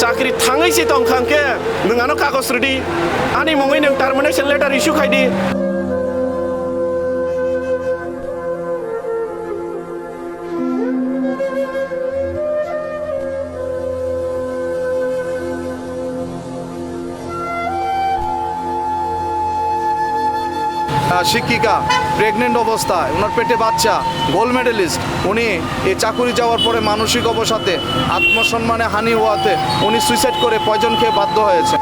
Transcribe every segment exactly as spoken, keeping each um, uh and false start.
Chakri thangwi se tong kha hwnkhe nwng ano kagoj rwdi, ani mungwi nwng termination letter issue khaidi. আহ, শিক্ষিকা, প্রেগনেন্ট অবস্থায় ওনার পেটে বাচ্চা, gold medallist, উনি এই চাকুরি যাওয়ার পরে মানসিক অবসাদে, আত্মসম্মানে হানি হওয়াতে উনি সুইসাইড করে পয়জন খেয়ে বাধ্য হয়েছে।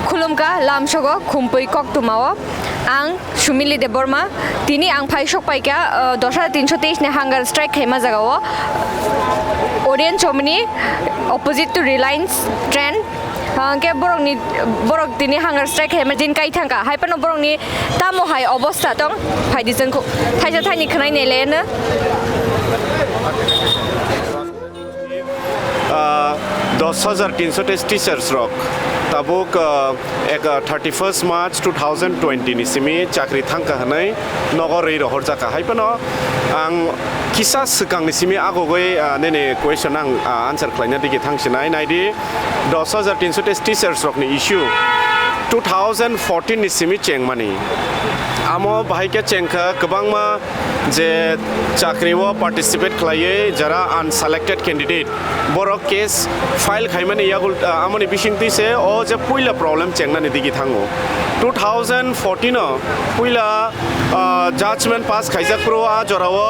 Khulumkha lamsogo khumpui koktwmao ang Sumili Debbarma. Tini ang phai sok paikha, uh, dos hajar tinso teis ni hunger strike khaima jagao, Orient Chomni, opposite to Reliance train. Hwnkhe borokni, borok tini hunger strike khaima jin kai thangkha. Hai phano borokni tamo hai obostha tong, phaidi chwng khu-, thaisa thaini khwnai nai laiano. Ah, dos hajar tinso teis teachers rok tabuk, ah, ek, ah, thirty first March two thousand twenty ni simi chakri thangkha hwnwi nogo rwi rohorjakha. Hai phano ang kisa swkangni simi agogwi, ah, nini question ang, ah, answer khlaina digi thangsinai. Naidi, dos hajar tinso teis teachers rokni issue two thousand fourteen ni simi chengmani. Amo bahai khe chengkha kwbangma je chakri o participate khlaiwi jara unselected candidate, borok case file khaimani yagul, ah, amoni bisingtwi se o je puila problem chengnani digi thango. Two thousand fourteen o puila, ah, judgment pass khaijak phuru a jorao,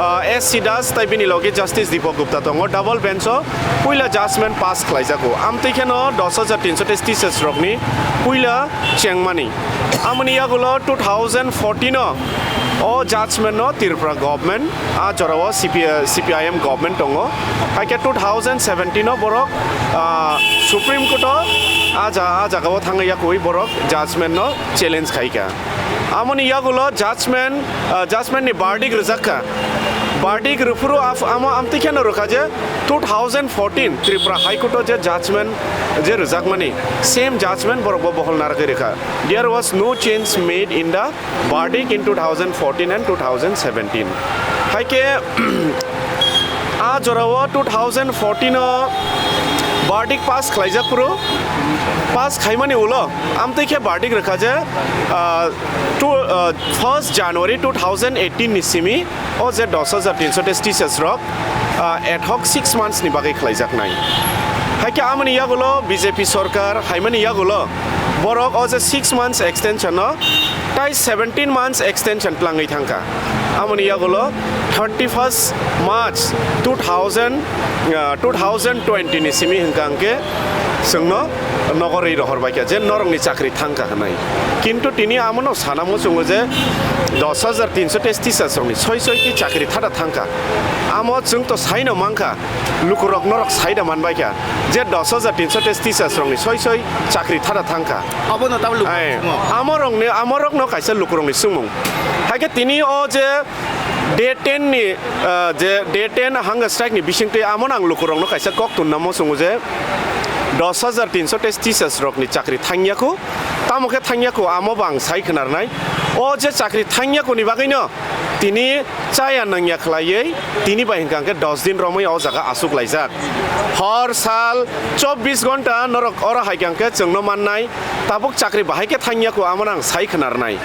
ah, S C Das tai bini logi Justice Deepak Gupta tongo. Double bench o puila judgment pass khlaijago. Amtwi kheno dos hajar tinso teis teachers rokni puila chengmani. Amoni yagulo two thousand fourteen o o judgment no Tripura government a jorao C P, C P I M government tongo. Hai khe two thousand seventeen o borok, ah, Supreme Court o a ja-, a jagao thangwi yakui borok judgment no challenge khai kha. Amoni yagulo judgment, ah, judgment ni verdict rwjak kha. Verdict rwphuru af-, amo amtwi kheno rwkha je two thousand fourteen Tripura High Court o je judgment je rwjakmani, same judgment borok bo bohol narwgwi rwkha. There was no change made in the verdict in two thousand fourteen and two thousand seventeen. Hai khe, a jorao two thousand fourteen o verdict pass khlaijak phuru, pass khaimani ulo amtwi khe verdict rwkha je, ah, two, ah, first January two thousand eighteen ni simi o je dos hajar tinso teis teachers rok, ah, ad hoc six months ni bagwi khlaijaknai. Hai khe amoni yagulo B J P sorkar haimani yagulo borok o je six months extension no tai seventeen months extension tlangwi thangkha. Amoni yagulo thirty first March two thousand, ah, two thousand twenty ni simi hwnkha hwnkhe chwngno nogo rwi rohor baikha je norokni chakri thangkha hwnwi. Kintu tini amono sana muchungo je dos hajar tinso teis teachers rokni soi soi khe chakri thada thangkha. Amo chwng to saino mankha, lukurok norok saida manbaikha je dos hajar tinso teis teachers rokni soi soi chakri thada thangkha. Abono tabuk lukurok Ai, swngo. Amorokni, amorokno kaisa lukurokni swngmung. Hai khe tini o je day ten ni, ah, je day ten hunger strike ni bisingtwi amo nang lukurokno kaisa kok tunna muchungo je dos hajar tinso teis teachers rokni chakri thangya khu, tamo khe thangya khu, amo bo ang sai khwnarnai. O je chakri thangya khu ni bagwino tini chaya nangya khlaiwi tini bai hwnkha hwnkhe dos din romwi o jaga asuk laijak. Hor sal chobbish ghonta norok oro hai khe chwngno mannai. Tabuk chakri bahai khe thangya khu, amo ang sai khwnarnai.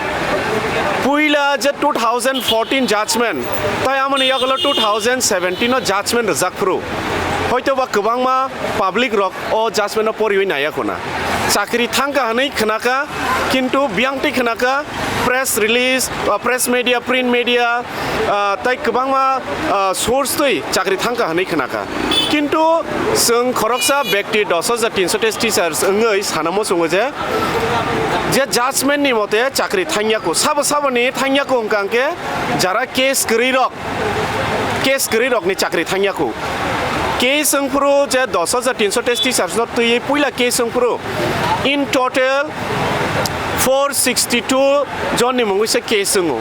Puila je two thousand fourteen judgment, tai amoni yagulo two thousand seventeen o judgment rwjak phuru, hoito ba kwbangma public rok o judgment no poriwi naiya khuna. Chakri thangkha hwnwi khnakha, kintu biyangtwi khnakha press release, uh, press media, print media, ah, tai kwbangma, ah, source twi chakri thangkha hwnwi khnakha. Kintu chwng khoroksa bekti dos hajar tinso teis teachers wngwi sana muchungo je, je judgment ni mote chakri thangya khu, sabo saboni thangya khu hwnkha hwnkhe jara case kwrwi rok, Case kwrwi rokni chakri thangya khu. Case wngphuru je dos hajar tinso teis teachers no twiwi puila case wngphuru in total four sixty two jonni mungwi se case wngo.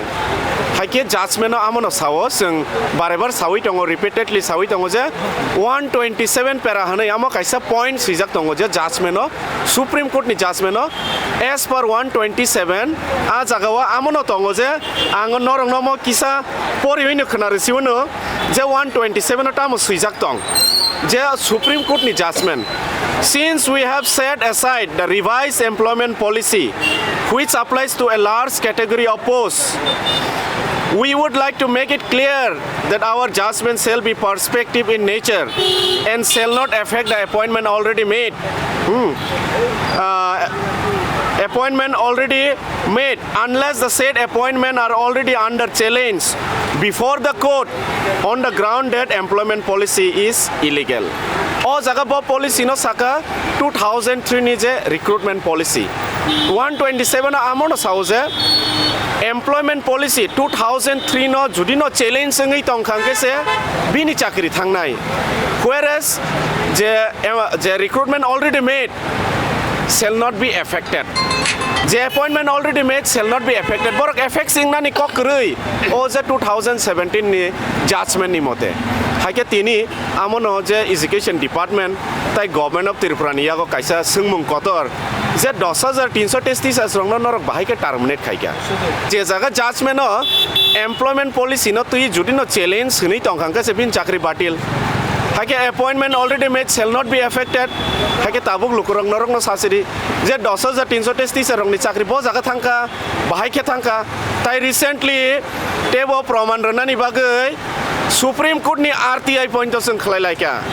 Haikhe judgment o amono sao, chwng barebar sawi tongo, repeatedly sawi tongo je one twenty seven para hwnwi amo kaisa point swijak tongo je judgment o, Supreme Court ni judgment o, as per one twenty seven, a jaga o amono tongo je ang norokno omo kisa poriwi no khwna rwsiwi no je one twenty seven o tamo swijak tong je Supreme Court ni judgment. Since we have set aside the revised employment policy which applies to a large category of posts, we would like to make it clear that our judgment shall be prospective in nature and shall not affect the appointment already made. Hmm. Uh, appointment already made, unless the said appointment are already under challenge before the court on the ground that employment policy is illegal. O jaga bo policy no saka two thousand three ni je recruitment policy. One twenty seven o amono sao je employment policy two thousand three no judi no challenge wngwi tong kha hwnkhe se bini chakri thangnai. Whereas je, je recruitment already made shall not be affected. Je appointment already made shall not be affected. Borok effect singnani kok kwrwi o je two thousand seventeen ni judgment ni mote. Haikhe tini amono je education department tai government of Tripura ni yago kaisa swngmung kotor je dos hajar tinso teis teachers rokno norok bahai khe terminate khaikha. Je jaga judgment o employment policy no twi judi no challenge hwnwi tong kha hwnkhe se bini chakri batil. Haikhe appointment already made shall not be affected. Haikhe tabuk lukurok norokno sasidi je dos hajar tinso teis teachers rokni chakri bo jaga thangkha, bahai khe thangkha. Tai recently tebo proman rwnani bagwi Supreme Court ni R T I point o chwng khlai laikha.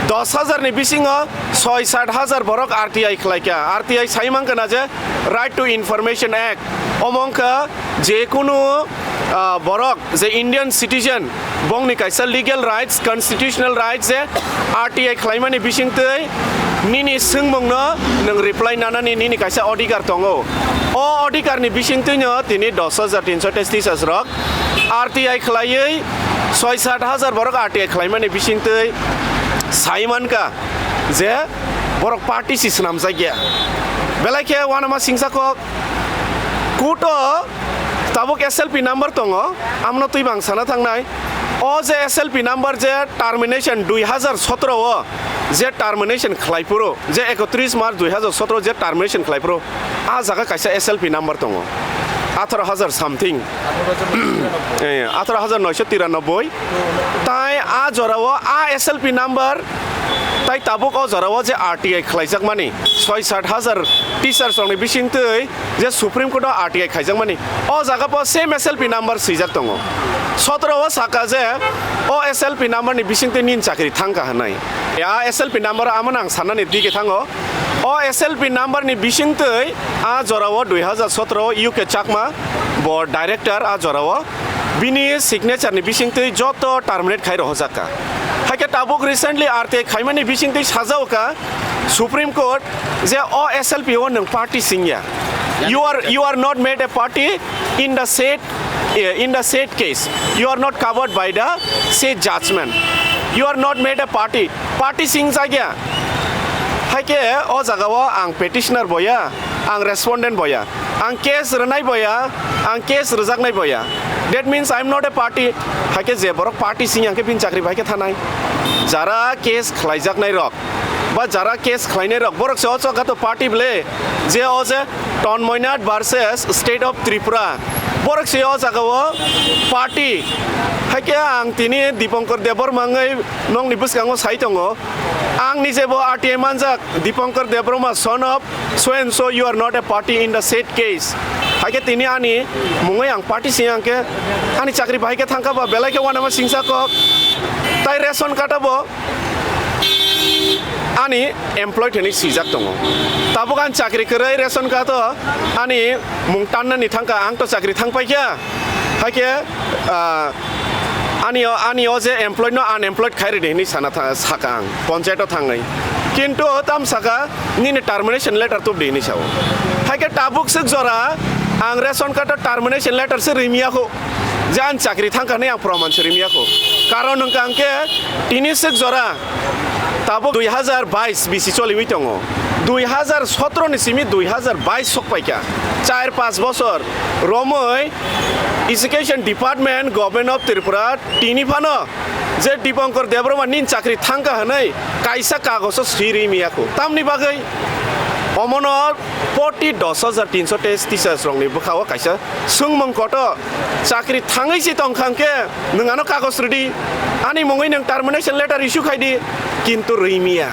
Dos hajar ni bisingo soi sat hajar borok R T I khlai kha. R T I sai mankha na je Right to Information Act. Omo wngkha je kunu, ah, borok je Indian citizen, bongni kaisa legal rights, constitutional rights je R T I khlaimani bisingtwi nini swngmungno nwng reply nanani nini kaisa odhikar tongo. O odhikarni bisingtwino tini dos hajar tinso teis teachers rok R T I khlaiwi soi sat hajar borok R T I khlaimani bisingtwi sai mankha je borok party si swnamjakya. Belai khe uanama singsa kok court o tabuk S L P number tongo, amno twi bang sana thangnai. O je S L P number je termination dui hajar sotro o je termination khlai phuru, je ekotris March dui hajar sotro je termination khlai phuru, a jaga kaisa S L P number tongo, atharo hajar something, eh, atharo hajar noisho tiranoboi. Tai a jora o a S L P number, tai tabuk o jora o je R T I khlaijak mani soi sat hajar teachers rokni bisingtwi je Supreme Court o R T I khaijakmani, o jaga po same S L P number swijak tongo. Sotro o saka je o S L P number ni bisingtwi nini chakri thangkha hwnwi. A S L P number amo nang sanani digi thango. O S L P number ni bisingtwi a jora o dui hajar sotro U K Chakma bo director a jora o bini signature ni bisingtwi joto terminate khai rohorjak kha. Haikhe tabuk recently R T I khaimani bisingtwi sajao kha Supreme Court je o S L P o nwng party singya. You are, you are not made a party in the said, eh, in the said case. You are not covered by the said judgment. You are not made a party. Party singjakya. Haikhe o jaga o ang petitioner boya, ang respondent boya. Ang case rwnai boya, ang case rwjaknai boya. That means I am not a party. Haikhe je borok party sing yang khe bini chakri bai khe thanai. Jara case khlaijaknai rok ba jara case khlainai rok, borok se o chokha to party ble, je o je Tanmoynath versus State of Tripura, borok se o jaga o party. Haikhe ang tini Dipankar Debbarma wngwi nokni bwskango sai tongo. Ang nije bo R T I manjak, Dipankar Debbarma, son of so and so, you are not a party in the said case. Haikhe tini ani mungwi ang party sing yang khe ani chakri bahai khe thangkha ba belai khe uanama singsa kok. Tai ration card o bo ani employed hwnwi swijak tongo. Tabuk ang chakri kwrwi ration card o ani mung tannani thangkha, ang to chakri thangpaikha. Haikhe, ah, ani o, ani o je employed no unemployed khai rwdi hwnwi sana tha-, saka ang ponchayat o thangwi. Kintu o tam saka nini termination letter tubdi hwnwi sao. Haikhe tabuk swk jora ang ration card o termination letter se rwmiyakho. Jan chakri thangkha hinwi ang proman se rimya kho. Karon hwnkha hwnkhe tini swk jora tabuk dui hazar bais bisi choliwi tongo. Dui hazar sotro ni simi dui hazar bais sok paikha. Char panch bosor romwi Education Department, Government of Tripura tini phano je Dipankar Debbarma nini chakri thangkha hinwi kaisa kagoso swi rimya kho. Tamni bagwi omono poti dos hajar tinso teis teachers rokni bwkhao kaisa swngmung koto chakri thangwi si tongkha hwnkhe nwng ano kagoj rwdi, ani mungwi nwng termination letter issue khaidi, kintu rwimiya.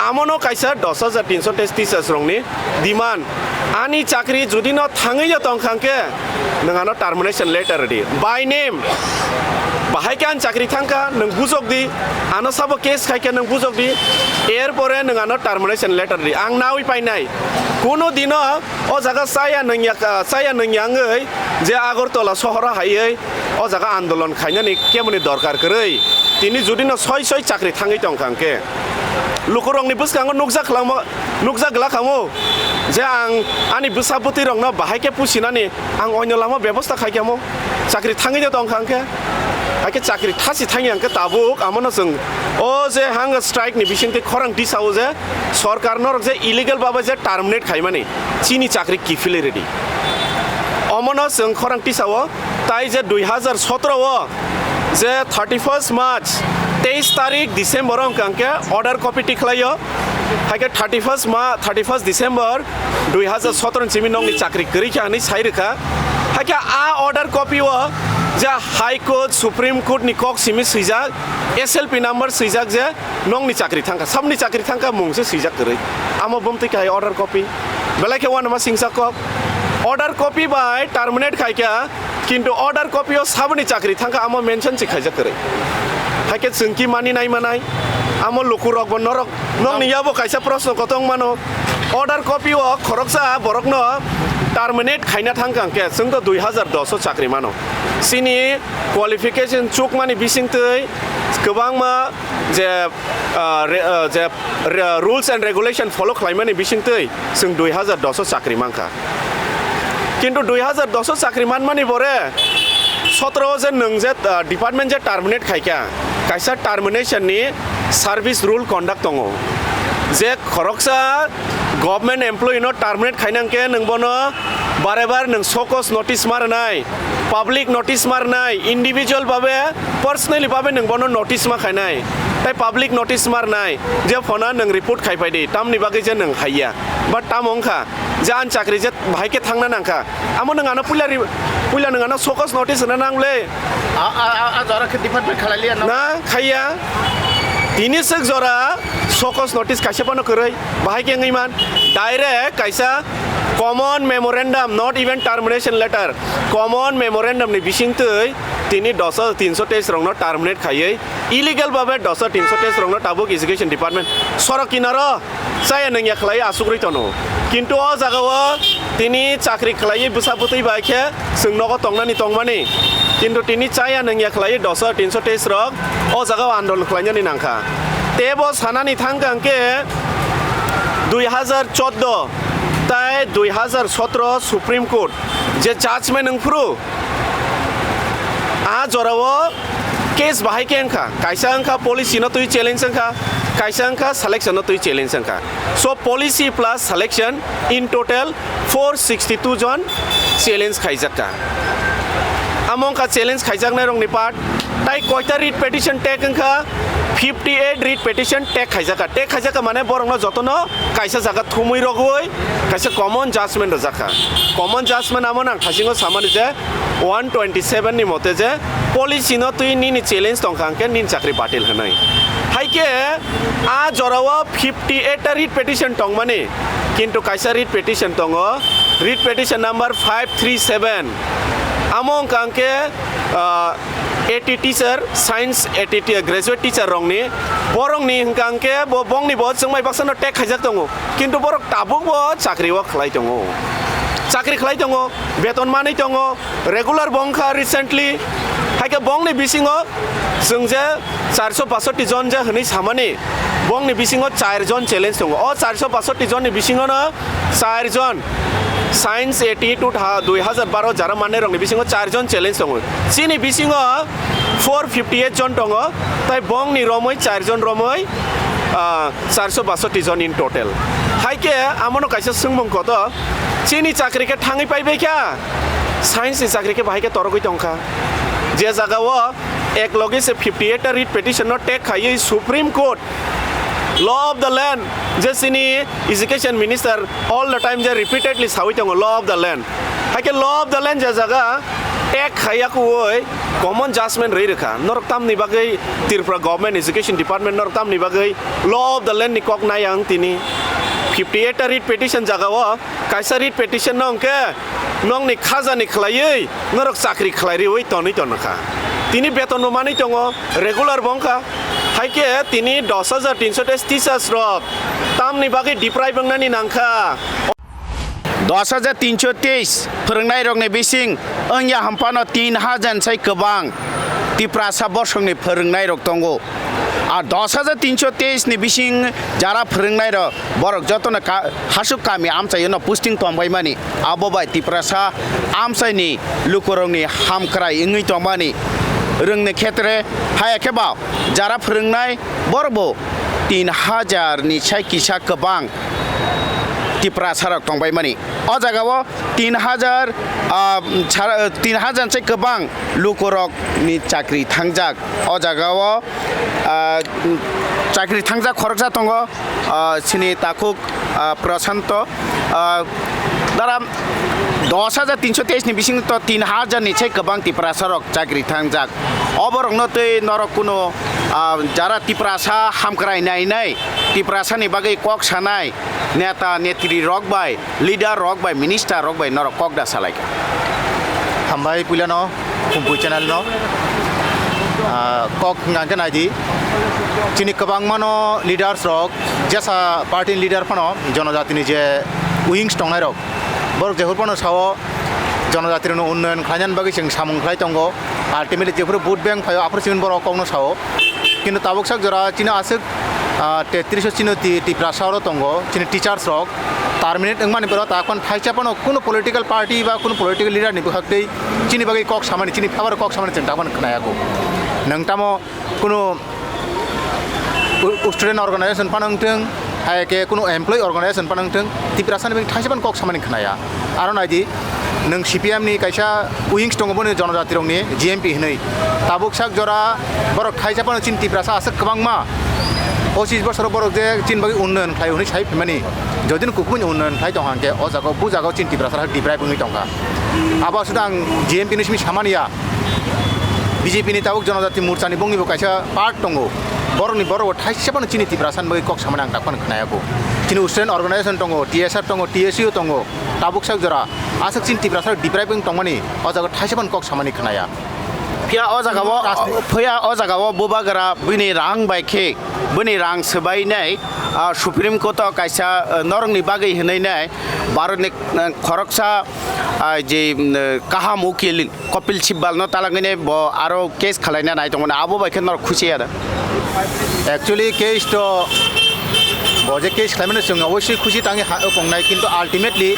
Amono kaisa dos hajar tinso teis teachers rokni demand, ani chakri judi no thangwi ya tongkha hwnkhe nwng ano termination letter rwdi by name. Bahai khe ani chakri thangkha, nwng bujok di, ano sabo case khaikhe nwng bujok di, erpore nwng ano termination letter di. Ang nawi painai, kuno dino o jaga chaya nungya, chaya nungya wngwi je Agartala sohoro haiwi o jaga andolon khainani kemoni dorkar kwrwi. Tini judino soi soi chakri thangwi tongkha hwnkhe, lukurokni bwskango nukjak khlangma, nukjak glak khamu je ang ani bwsa bwtwirokno bahai khe pusinani ang oino lama bebosta khai khamu. Chakri thangwi tongkha hwnkhe, hai khe chakri thasi thangya hwnkhe tabuk amono chwng o je hunger strike ni bisingtwi khorang tisao je sorkar norok je illegal babai je terminate khaimani chini chakri kiphilwi rwdi. Omono chwng khorang tisao, tai je dui hazar sotro o je thirty first March, teis tarik December o hwnkha hwnkhe order copy tikhlaio, hai khe thirty first ma, thirty first December dui hazar sotro ni simi nokni chakri kwrwi kha hinwi sai rwkha. Hai khe a order copy o je High Court, Supreme Court ni kok simi swijak, S L P number swijak je nokni chakri thangkha, saboni chakri thangkha mung se swijak kwrwi. Amo bumtwi kahai order copy. Belai khe uanama singsa kok. Order copy bai terminate khaikha, kintu order copy o saboni chakri thangkha amo mention se khaijak kwrwi. Hai khe chwng ki mani nai manai? Amo lukurok bo norok, nokni yabo kaisa proshno kotong mano. Order copy o khoroksa borokno terminate khaina thangkha hwnkhe chwng to dui hazar dos o chakri mano. Chini qualification chukmani bisingtwi kwbangma je, ah, re-, ah, je, re-, rules and regulation follow khlaimani bisingtwi chwng dui hazar dos o chakri mankha. Kintu dui hazar dos o chakri manmani pore sotro o je nwng je, ah, department je terminate khaikha, kaisa termination ni service rule conduct tongo. Je khoroksa government employee no terminate khaina hwnkhe nwng bono bare bar nwng show cause notice ma rwnai, public notice ma rwnai, individual babe, personally babe nwng bono notice ma khainai, tai public notice ma rwnai, je phone nwng report khai phai di, tamni bagwi je nwng haiya, but tamo wngkha je ani chakri je bahai khe thangna nangkha, amo nwng ano puila ri-, puila nwng ano show cause notice rwna nang le. A, a, a, a jora khe department khalai liya no? Na, khaiya. Tini swk jora show cause notice kaisa phano kwrwi, bahai khe wngwi man. Direct kaisa common memorandum, not even termination letter, common memorandum ni bisingtwi tini dos tinso teis rokno terminate khaiwi, illegal babe dos tinso teis rokno tabuk education department sorok kinaro chaya nungya khlai asugwi tono. Kintu o jaga o tini chakri khlaiwi bwsa bwtwi bai khe chwng nogo tongnani tongmani. Kintu tini chaya nungya khlaiwi dos tinso teis rok o jaga o andolon khlainani nangkha. Tebo sanani thangkha hwnkhe dui hazar chordo tai dui hazar sotro Supreme Court je judgment wngphuru, a jorao case bahai khe wngkha, kaisa wngkha policy no twi challenge wngkha, kaisa wngkha selection no twi challenge wngkha. So policy plus selection, in total four sixty two jon challenge khaijakka. Amo wngkha challenge khaijaknai rokni part. Tai koita writ petition tag wngkha? Fifty eight writ petition tag khaijakka. Tag khaijakka mane borokno jotono kaisa jaga thumwi rogwi kaisa common judgment rwjakha. Common judgment amo nang thasingo samani je one twenty seven ni mote je policy no twi nini challenge tongkha hwnkhe nini chakri batil hwnwi. Hai khe a jorao fifty eight ta writ petition tongmani, kintu kaisa writ petition tongo, writ petition number five three seven. Amo wngkha hwnkhe, ah, A T teacher, science A T te-, graduate teacher rokni, borokni hwnkha hwnkhe bo bongni bo chwngmai baksano tag khaijak tongo, kintu borok tabukbo chakri o khlai tongo, chakri khlai tongo, beton manwi tongo, regular bo wngkha recently. Hai khe bongni bisingo chwng je charso basoti jon je hwnwi samani, bongni bisingo char jon challenge tongo. O charso basoti jonni bisingono char jon Science eighty two tha dui hazar baro jara manai rokni bisingo char jon challenge tongo. Chini bisingo four fifty eight jon tongo, tai bongni romoi char jon romoi, ah, charso basoti jon in total. Hai khe amono kaisa swngmung koto, chini chakri khe thangwi paibai kha, science ni chakri khe bahai khe torogwi tongkha. Je jaga o ek loge se fifty eight ta writ petition no take khaiwi Supreme Court Law of the land, je chini education minister all the time je repeatedly sawi tongo, law of the land. Haikhe law of the land je jaga take khaiya kuwoi common judgment rwi rwkha. Norok tamni bagwi Tripura government education department norok tamni bagwi law of the land ni kok nai ang tini. Fifty eight ta writ petition jaga o kaisa writ petition no hwnkhe nokni khajani khlaiwi norok chakri khlai riwi tonwi tonokha. Tini beton bo manwi tongo, regular bo wngkha. Haikhe tini dos hajar tinso teis teachers rok tamni bagwi deprive wngnani nangkha. Dos hajar tinso teis phwrwngnai rokni bising wngya hwnphano tin hajar sai kwbang Tiprasa bosongni phwrwngnai rok tongo. A dos hajar tinso teis ni bising jara phwrwngnai rok borok jotono ka-, hasuk kami amchaio no posting tongbaimani. Abo bai Tiprasa amchaini lukurokni hamkrai wngwi tongmani rwngni khetre, haya khe ba jara phwrwngnai borok bo tin hajar ni sai kisa kwbang Tiprasa rok tongbaimani. O jaga o tin hajar, ah, sara-, tin hajar sai kwbang lukurokni chakri thangjak. O jaga o, ah, chakri thangjak khoroksa tongo, ah, chini takhuk, ah, Prashanto, ah, dara dos hajar tinso teis ni bisingo to tin hajar ni sai kwbang Tiprasa rok chakri thangjak. Oborokno tei norok kuno, ah, jara Tiprasa hamkrai nainai, Tiprasa ni bagwi kok sanai neta netri rok bai, leader rok bai, minister rok bai norok kok da salaikha. Hambai puilano, Kumpui channel no, ah, kok hwnkha khe naidi. Chini kwbangma no leaders rok, jesa party ni leader phano jonojatini je wings tongnai rok, borok jephuru phano sao jonojatini unnayan khlainani bagwi chwng samung khlai tongo. Ultimately jephuru vote bank phaio aphuru chini borok kokno sao. Kintu tabuk sak jora chini aswk, ah, tetris o chini ti-, Tiprasa oro tongo, chini teachers rok terminate wngmani borok ta khon thaisa phano kuno political party ba kuno political leader ni bwkhak tei chini bagwi kok samani, chini favor o kok samani chwng ta phano khnayago. Nwng tamo kuno u-, student organization phano wngthwng, hai khe kuno employee organization phano wngthwng, Tiprasa ni bagwi thaisa phano kok samani khnaya. Aro naidi, nwng C P M ni kaisa wings tongo, boni jonojati rokni G M P hinwi. Tabuk sak jora borok thaisa phano chini Tiprasa aswk kwbangma, pochis bosoro borok je chini bagwi unnayan khlai hwnwi sai phimani. Jodi no kuphung unnayan khlai tong hwnkhe, o jaga o, bu jaga o chini Tiprasa deprive wngwi tongkha. Abo aswk ang G M P ni simi samani ya. B J P ni tabuk Jonojati Morcha ni bongni bo kaisa part tongo. Borokni borok bo thaisa phano chini Tiprasa ni bagwi kok samani ang dakhwano khnayago. Chini student organization tongo, T S R tongo, T S U tongo. Tabuk sak jora aswk chini Tiprasa deprive wng tongmani o jaga thaisa phano kok samani khnaya. Phiya o jaga o, phiya o jaga o bubagra bini rang bai khe, bini rang swbainai, ah, Supreme Court o kaisa, ah, norokni bagwi hinwi nai, Bharat ni, ah, khoroksa, ah, je, mm, kaham ukil Kapil Sibal no talangwi bo aro case khwlaina nai tongmani, abo bai khe norok khusi ya da? Actually, case to bo je case khlaimani chwng obviously khusi tangwi ha-, tongnai, kintu ultimately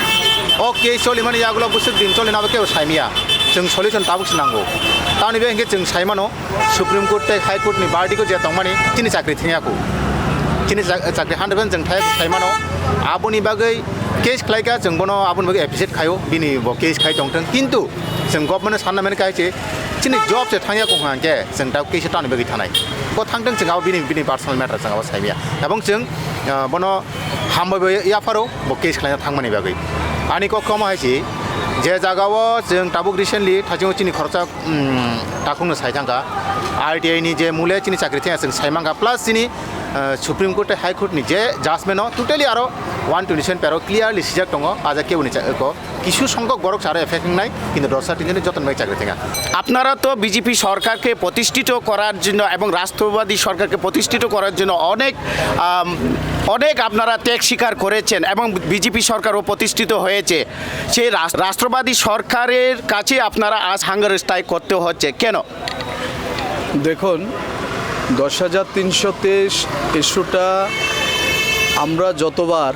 o case cholimani yagulo bwswk din cholina abo kebo saimya. Chwng solution tabuk se nango. Tamoni bagwi hwnkhe chwng saimano, Supreme Court tei High Court ni verdict o je tongmani chini chakri thengya kho. Chini cha-, chakri hundred percent chwng thaya kho saimano. Aboni bagwi case khlaikha, chwng bono aboni bagwi appreciate khaio, bini bo case khai tongthwng. Kintu chwng government no sanna mani kaiche, chini job se thangya kho hwnkhe chwng ta case tani bagwi thanai. Bo thangthwng, chwng abo bini, bini personal matter, chwng abo saimya. Ebong chwng, ah, bono hambai bo yapharo, bo case khlaina thangmani bagwi. Ani kok komo hai se, je jaga o chwng tabuk recently thaichungo chini khoroksa, um, takhukno sai thangkha, R T I ni je mule chini chakri thengya chwng sai mankha, plus chini, uh, Supreme Court tei High Court ni je judgment o totally aro one twenty seven pero clearly sijak tongo, aja keboni cha-, ko kisu songkok borok sa aro effect wngnai, kintu dorsa tinjani joto bai chakri thengya. আপনারা তো বিজেপি সরকারকে প্রতিষ্ঠিত করার জন্য এবং রাষ্ট্রবাদী সরকারকে প্রতিষ্ঠিত করার জন্য অনেক, আম, অনেক আপনারা ত্যাগ স্বীকার করেছেন এবং বিজেপি সরকারও প্রতিষ্ঠিত হয়েছে। সেই রাস-, রাষ্ট্রবাদী সরকারের কাছে আপনারা আজ হাঙ্গার স্ট্রাইক করতে হচ্ছে কেন? দেখুন, দশ হাজার তিনশো তেইশ ইস্যুটা আমরা যতবার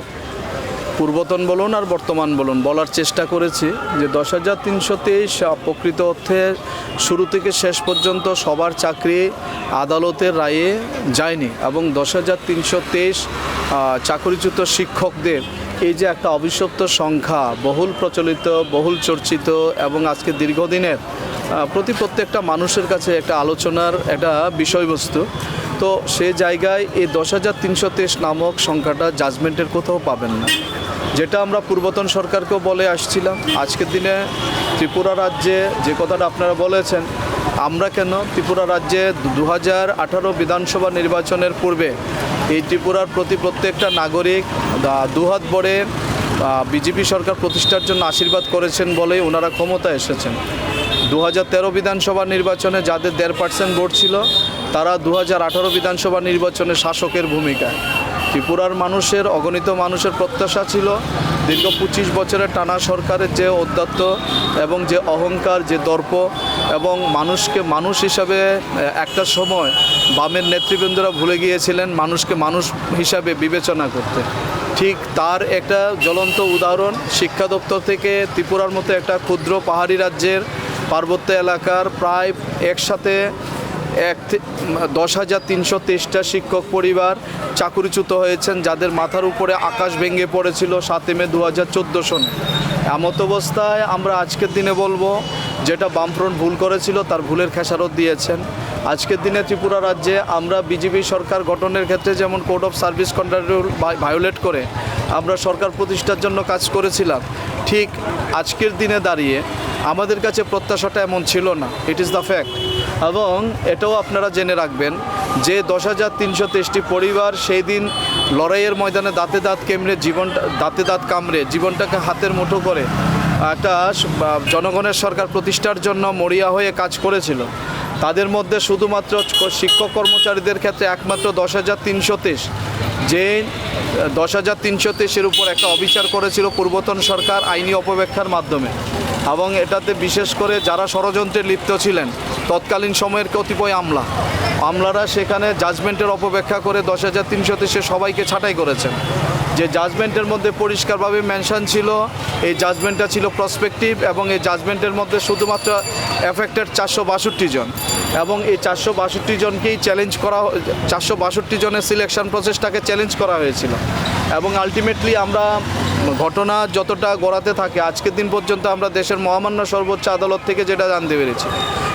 পূর্বতন বলুন আর বর্তমান বলুন, বলার চেষ্টা করেছি যে দশ হাজার তিনশো তেইশ, আহ, প্রকৃত অর্থে শুরু থেকে শেষ পর্যন্ত সবার চাকরি আদালতের রায়ে যায়নি এবং দশ হাজার তিনশো তেইশ, আহ, চাকরিচ্যুত শিক্ষকদের এই যে একটা অভিশপ্ত সংখ্যা, বহুল প্রচলিত, বহুল চর্চিত এবং আজকে দীর্ঘদিনের, আহ, প্রতি প্রত্যেকটা মানুষের কাছে একটা আলোচনার একটা বিষয়বস্তু। তো সে জায়গায় এই দশ হাজার তিনশো তেইশ নামক সংখ্যাটা জাজমেন্টের কোথাও পাবেন না। যেটা আমরা পূর্বতন সরকারকেও বলে আসছিলাম, আজকের দিনে ত্রিপুরা রাজ্যে যে কথাটা আপনারা বলেছেন, আমরা কেন ত্রিপুরা রাজ্যে দু হাজার আঠারো বিধানসভা নির্বাচনের পূর্বে এই ত্রিপুরার প্রতি প্রত্যেকটা নাগরিক, আহ, দুহাত ভরে, আহ, বিজেপি সরকার প্রতিষ্ঠার জন্য আশীর্বাদ করেছেন বলেই ওনারা ক্ষমতায় এসেছেন। দু হাজার তেরো বিধানসভা নির্বাচনে যাদের দেড় পার্সেন্ট ভোট ছিল, তারা দু হাজার আঠারো বিধানসভা নির্বাচনে শাসকের ভূমিকায়। ত্রিপুরার মানুষের, অগণিত মানুষের প্রত্যাশা ছিল দীর্ঘ পঁচিশ বছরের টানা সরকারের যে ঔদ্ধত্য এবং যে অহংকার, যে দর্প এবং মানুষকে মানুষ হিসাবে, আহ, একটা সময় বামের নেতৃবৃন্দরা ভুলে গিয়েছিলেন মানুষকে মানুষ হিসাবে বিবেচনা করতে। ঠিক তার একটা জ্বলন্ত উদাহরণ, শিক্ষা দপ্তর থেকে ত্রিপুরার মতো একটা ক্ষুদ্র পাহাড়ি রাজ্যের পার্বত্য এলাকার প্রায় একসাথে এক থে-, দশ হাজার তিনশো তেইশটা শিক্ষক পরিবার চাকরিচ্যুত হয়েছেন, যাদের মাথার উপরে আকাশ ভেঙে পড়েছিল সাতই মে দু হাজার চোদ্দো সনে। এমত অবস্থায় আমরা আজকের দিনে বলবো, যেটা বামফ্রন্ট ভুল করেছিল, তার ভুলের খেসারত দিয়েছেন। আজকের দিনে ত্রিপুরা রাজ্যে আমরা বিজেপি সরকার গঠনের ক্ষেত্রে যেমন code of service conduct rule violate করে আমরা সরকার প্রতিষ্ঠার জন্য কাজ করেছিলাম, ঠিক আজকের দিনে দাঁড়িয়ে আমাদের কাছে প্রত্যাশাটা এমন ছিল না। It is the fact. এবং এটাও আপনারা জেনে রাখবেন যে দশ হাজার তিনশো তেইশটি পরিবার সেই দিন লড়াইয়ের ময়দানে দাঁতে দাঁত কেমড়ে জীবনটা, দাঁতে দাঁত কামড়ে জীবনটাকে হাতের মুঠো করে একটা স-, আহ, জনগণের সরকার প্রতিষ্ঠার জন্য মরিয়া হয়ে কাজ করেছিল। তাদের মধ্যে শুধুমাত্র ক-, শিক্ষক কর্মচারীদের ক্ষেত্রে একমাত্র দশ হাজার তিনশো তেইশ, যে, আহ, দশ হাজার তিনশো তেইশের উপর একটা অবিচার করেছিল পূর্বতন সরকার আইনি অপব্যাখ্যার মাধ্যমে। এবং এটাতে বিশেষ করে যারা ষড়যন্ত্রে লিপ্ত ছিলেন, তৎকালীন সময়ের কতিপয় আমলা, আমলারা সেখানে জাজমেন্টের অপব্যাখ্যা করে দশ হাজার তিনশো তেইশে সবাইকে ছাঁটাই করেছেন। যে জাজমেন্টের মধ্যে পরিষ্কারভাবে মেনশন ছিল, এই জাজমেন্টটা ছিল প্রসপেক্টিভ এবং এই জাজমেন্টের মধ্যে শুধুমাত্র অ্যাফেক্টেড চারশো বাষট্টি জন এবং এই চারশো বাষট্টি জনকেই চ্যালেঞ্জ করা হ-, চারশো বাষট্টি জনের সিলেকশন প্রসেসটাকে চ্যালেঞ্জ করা হয়েছিল। এবং আলটিমেটলি আমরা ঘটনা যতটা গড়াতে থাকে, আজকের দিন পর্যন্ত আমরা দেশের মহামান্য সর্বোচ্চ আদালত থেকে যেটা জানতে পেরেছি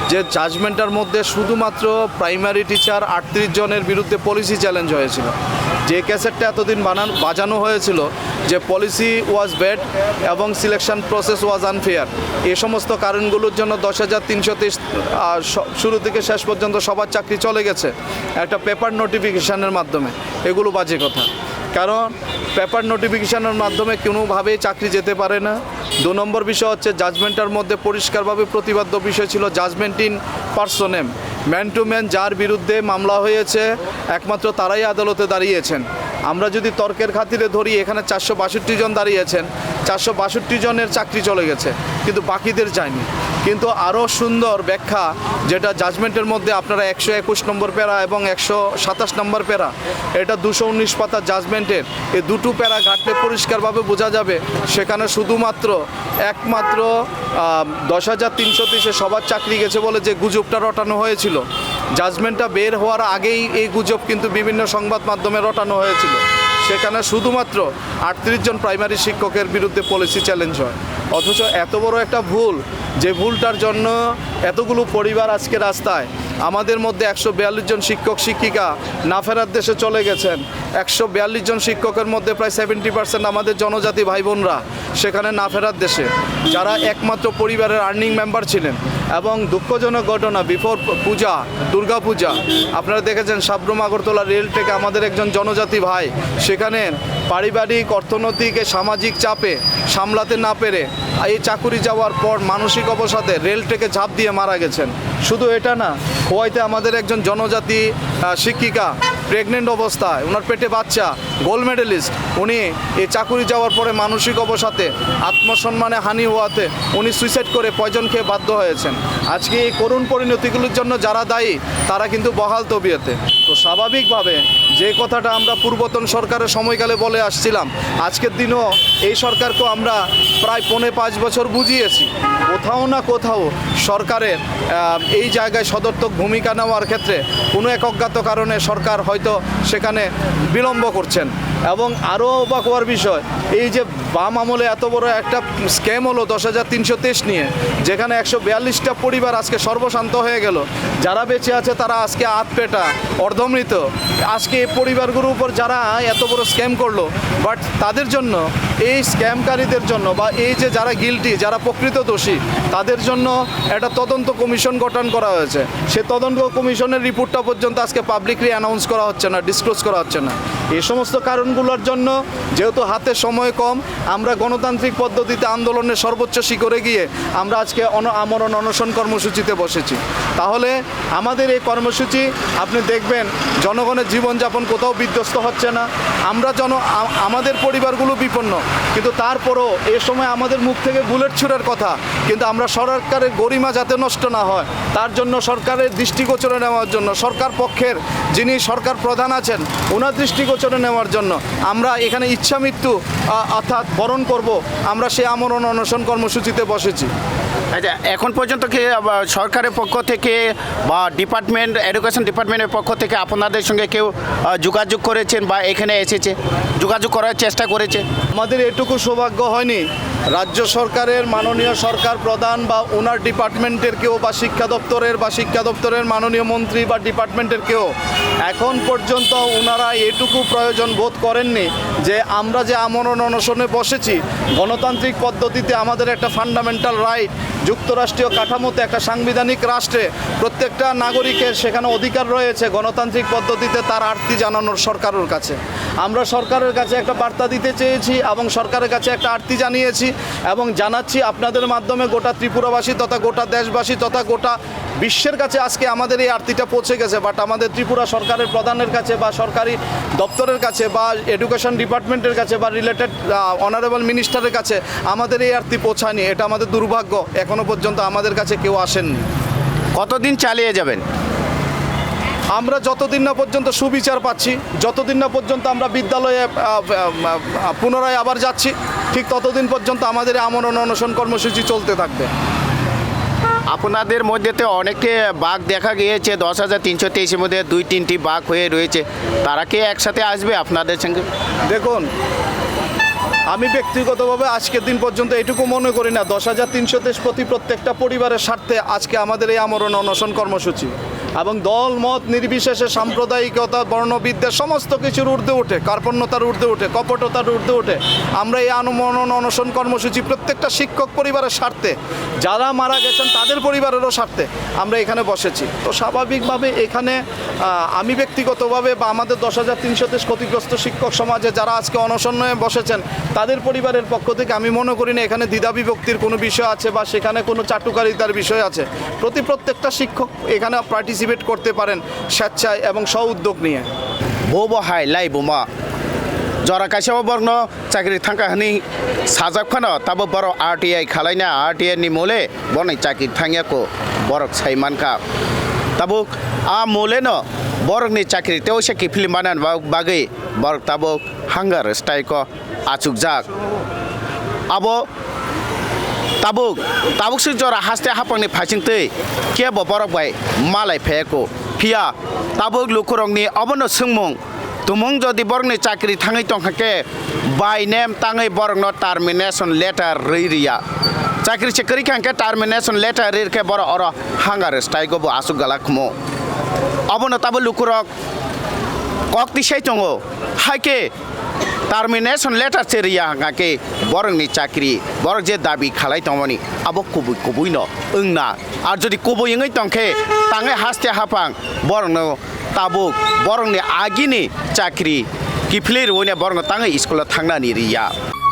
যে জাজমেন্টটার মধ্যে শুধুমাত্র প্রাইমারি টিচার আটত্রিশ জনের বিরুদ্ধে পলিসি চ্যালেঞ্জ হয়েছিল। যে ক্যাসেটটা এতদিন বানান-, বাজানো হয়েছিল যে policy was bad এবং সিলেকশন প্রসেস ওয়াজ আনফেয়ার, এই সমস্ত কারণগুলোর জন্য দশ হাজার তিনশো তেইশ, আহ, স-, শুরু থেকে শেষ পর্যন্ত সবার চাকরি চলে গেছে। একটা পেপার নোটিফিকেশনের মাধ্যমে, এগুলো বাজে কথা। কারণ পেপার নোটিফিকেশনের মাধ্যমে কোনোভাবেই চাকরি যেতে পারে না। দু নম্বর বিষয় হচ্ছে জাজমেন্টটার মধ্যে পরিষ্কারভাবে প্রতিপাদ্য বিষয় ছিল judgment in personam, man to man যার বিরুদ্ধে মামলা হয়েছে একমাত্র তারাই আদালতে দাঁড়িয়েছেন। আমরা যদি তর্কের খাতিরে ধরি, এখানে চারশো বাষট্টি জন দাঁড়িয়েছেন, চারশো বাষট্টি জনের চাকরি চলে গেছে, কিন্তু বাকিদের যায়নি। কিন্তু আরও সুন্দর ব্যাখ্যা, যেটা জাজমেন্টের মধ্যে আপনারা একশো একুশ নম্বর প্যারা এবং একশো সাতাশ নম্বর প্যারা, এটা দুশো উনিশ পাতা জাজমেন্টের, এই দুটো প্যারা ঘাটলে পরিষ্কারভাবে বোঝা যাবে সেখানে শুধুমাত্র একমাত্র, আহ, দশ হাজার তিনশো তেইশে সবার চাকরি গেছে বলে যে গুজবটা রটানো হয়েছিল, জাজমেন্টটা বের হওয়ার আগেই এই গুজব কিন্তু বিভিন্ন সংবাদ মাধ্যমে রটানো হয়েছিল। সেখানে শুধুমাত্র আটত্রিশ জন প্রাইমারি শিক্ষকের বিরুদ্ধে পলিসি চ্যালেঞ্জ হয়, অথচ এত বড় একটা ভুল, যে ভুলটার জন্য এতগুলো পরিবার আজকে রাস্তায়। আমাদের মধ্যে একশো বিয়াল্লিশ জন শিক্ষক শিক্ষিকা না ফেরার দেশে চলে গেছেন। একশো বিয়াল্লিশ জন শিক্ষকের মধ্যে প্রায় সেভেন্টি পার্সেন্ট আমাদের জনজাতি ভাই বোনরা সেখানে না ফেরার দেশে, যারা একমাত্র পরিবারের আর্নিং মেম্বার ছিলেন। এবং দুঃখজনক ঘটনা, বিফোর পূজা, দুর্গা পূজা, আপনারা দেখেছেন সাব্রুম আগরতলা রেল থেকে আমাদের একজন জনজাতি ভাই সেখানে পারিবারিক, অর্থনৈতিক, সামাজিক চাপে সামলাতে না পেরে এই চাকুরি যাওয়ার পর মানসিক অবসাদে রেল থেকে ঝাঁপ দিয়ে মারা গেছেন। শুধু এটা না, খোয়াইতে আমাদের একজন জনজাতি, আহ, শিক্ষিকা প্রেগনেন্ট অবস্থায়, ওনার পেটে বাচ্চা, গোল্ড মেডেলিস্ট, উনি এই চাকুরি যাওয়ার পরে মানসিক অবসাদে, আত্মসম্মানে হানি হওয়াতে উনি সুইসাইড করে পয়জন খেয়ে বাধ্য হয়েছেন। আজকে এই করুণ পরিণতিগুলির জন্য যারা দায়ী, তারা কিন্তু বহাল তবিয়তে। তো স্বাভাবিকভাবে যে কথাটা আমরা পূর্বতন সরকারের সময়কালে বলে আসছিলাম, আজকের দিনও এই সরকারকেও আমরা প্রায় পৌনে পাঁচ বছর বুঝিয়েছি। কোথাও না কোথাও সরকারের, আহ, এই জায়গায় সদর্থক ভূমিকা নেওয়ার ক্ষেত্রে কোনো এক অজ্ঞাত কারণে সরকার হয়তো সেখানে বিলম্ব করছেন। এবং আরও অবাক হওয়ার বিষয়, এই যে বাম আমলে এত বড় একটা স্ক্যাম হলো দশ হাজার তিনশো তেইশ নিয়ে, যেখানে একশো বিয়াল্লিশটা পরিবার আজকে সর্বশান্ত হয়ে গেল, যারা বেঁচে আছে তারা আজকে আধপেটা, অর্ধমৃত। আজকে এই পরিবারগুলোর উপর যারা এত বড় স্ক্যাম করলো, বাট তাদের জন্য, এই স্ক্যামকারীদের জন্য বা এই যে যারা গিল্টি, যারা প্রকৃত দোষী, তাদের জন্য একটা তদন্ত কমিশন গঠন করা হয়েছে। সে তদন্ত কমিশনের রিপোর্টটা পর্যন্ত আজকে পাবলিকলি অ্যানাউন্স করা হচ্ছে না, ডিসক্লোজ করা হচ্ছে না। এই সমস্ত কারণগুলোর জন্য, যেহেতু হাতে সময় কম, আমরা গণতান্ত্রিক পদ্ধতিতে আন্দোলনের সর্বোচ্চ শিখরে গিয়ে আমরা আজকে অন-, আমরণ অনশন কর্মসূচিতে বসেছি। তাহলে আমাদের এই কর্মসূচি, আপনি দেখবেন, জনগণের জীবনযাপন কোথাও বিধ্বস্ত হচ্ছে না। আমরা জন-, আ-, আমাদের পরিবারগুলো বিপন্ন, কিন্তু তারপরও এ সময় আমাদের মুখ থেকে বুলেট ছুড়ার কথা, কিন্তু আমরা সরকারের গরিমা যাতে নষ্ট না হয়, তার জন্য, সরকারের দৃষ্টিগোচরে নেওয়ার জন্য, সরকার পক্ষের যিনি সরকার প্রধান আছেন, ওনার দৃষ্টিগোচরে নেওয়ার জন্য আমরা এখানে ইচ্ছা মৃত্যু, আ, অর্থাৎ বরণ করব, আমরা সেই আমরণ অনশন কর্মসূচিতে বসেছি। আচ্ছা, এখন পর্যন্ত কি, আ, সরকারের পক্ষ থেকে বা ডিপার্টমেন্ট, এডুকেশন ডিপার্টমেন্টের পক্ষ থেকে আপনাদের সঙ্গে কেউ, আ, যোগাযোগ করেছেন বা এখানে এসেছে, যোগাযোগ করার চেষ্টা করেছে? আমাদের এটুকু সৌভাগ্য হয়নি। রাজ্য সরকারের মাননীয় সরকার প্রধান বা ওনার ডিপার্টমেন্টের কেউ বা শিক্ষা দপ্তরের বা শিক্ষা দপ্তরের মাননীয় মন্ত্রী বা ডিপার্টমেন্টের কেউ এখন পর্যন্ত ওনারা এটুকু প্রয়োজন বোধ করেননি যে আমরা যে আমরণ অনশনে বসেছি, গণতান্ত্রিক পদ্ধতিতে আমাদের একটা ফান্ডামেন্টাল রাইট, যুক্তরাষ্ট্রীয় কাঠামোতে একটা সাংবিধানিক রাষ্ট্রে প্রত্যেকটা নাগরিকের সেখানে অধিকার রয়েছে গণতান্ত্রিক পদ্ধতিতে তার আর্তি জানানোর সরকারের কাছে। আমরা সরকারের কাছে একটা বার্তা দিতে চেয়েছি এবং সরকারের কাছে একটা আর্তি জানিয়েছি এবং জানাচ্ছি আপনাদের মাধ্যমে গোটা ত্রিপুরাবাসী তথা গোটা দেশবাসী তথা গোটা বিশ্বের কাছে আজকে আমাদের এই আর্তিটা পৌঁছে গেছে। বাট আমাদের ত্রিপুরা সরকারের প্রধানের কাছে বা সরকারি দপ্তরের কাছে বা এডুকেশন ডিপার্টমেন্টের কাছে বা রিলেটেড অনারেবল মিনিস্টারের কাছে আমাদের এই আর্তি পৌঁছায়নি। এটা আমাদের দুর্ভাগ্য, এখনো পর্যন্ত আমাদের কাছে কেউ আসেননি। কতদিন চালিয়ে যাবেন? আমরা যতদিন না পর্যন্ত সুবিচার পাচ্ছি, যতদিন না পর্যন্ত আমরা বিদ্যালয়ে, আহ, আহ, আহ, পুনরায় আবার যাচ্ছি, ঠিক ততদিন পর্যন্ত আমাদের এই আমরণ অনশন কর্মসূচি চলতে থাকবে। আপনাদের মধ্যে তো অনেকে বাঘ দেখা গিয়েছে, দশ হাজার তিনশো তেইশের মধ্যে দুই তিনটি বাঘ হয়ে রয়েছে, তারা কি একসাথে আসবে আপনাদের সঙ্গে? দেখুন, আমি ব্যক্তিগতভাবে আজকের দিন পর্যন্ত এটুকু মনে করি না, দশ হাজার তিনশো তেইশ প্রতি প্রত্যেকটা পরিবারের স্বার্থে আজকে আমাদের এই আমরণ অনশন কর্মসূচি। এবং দল মত নির্বিশেষে সাম্প্রদায়িকতা, বর্ণবিদ্বেষ, সমস্ত কিছুর ঊর্ধ্বে উঠে, কার্পণ্যতার ঊর্ধ্বে উঠে, কপটতার ঊর্ধ্বে উঠে আমরা এই আমরণ অনশন কর্মসূচি প্রত্যেকটা শিক্ষক পরিবারের স্বার্থে, যারা মারা গেছেন তাদের পরিবারেরও স্বার্থে আমরা এখানে বসেছি। তো স্বাভাবিকভাবে এখানে, আহ, আমি ব্যক্তিগতভাবে বা আমাদের দশ হাজার তিনশো তেইশ ক্ষতিগ্রস্ত শিক্ষক সমাজে যারা আজকে অনশনে বসেছেন, তাদের পরিবারের পক্ষ থেকে আমি মনে করি না এখানে দ্বিধাবিভক্তির কোনো বিষয় আছে বা সেখানে কোনো চাটুকারিতার বিষয় আছে। প্রতি প্রত্যেকটা শিক্ষক এখানে পার্টিসিপেট করতে পারেন স্বেচ্ছায় এবং স্ব উদ্যোগ নিয়ে। Bobo hai lai buma. Jora kaisa o borokno chakri thangkha hwnwi sajak phano, tabuk borok R T I khalaina, R T I ni mole borokni chakri thangya kho, borok sai mankha. Tabuk a mole no borokni chakri tei waisa kiphilwi manani ba-, bagwi borok tabuk hunger strike o achukjak. Abo tabuk, tabuk se jora haste hapangni phaisingtwi kebo borok bai malai phaiya kho. Phiya tabuk lukurokni obono swngmung, tumung jodi borokni chakri thangwi tongkha khe, by name tangwi borokno termination letter rwi rwya. Chakri se kwrwi kha hwnkhe termination letter rwi rwkhe borok oro hunger strike o bo achuk galak khumu. Obono tabuk lukurok kok tisai tongo. Hai khe termination letter se rwya hwnkha khe borokni chakri, borok je dabi khalai tongmani abo kubui kubui no wngna. Ar jodi kubui wngwi tongkhe tangwi haste haphang borokno tabuk borokni agini chakri kiphilwi rwui borokno tangwi school o thangnani rwya.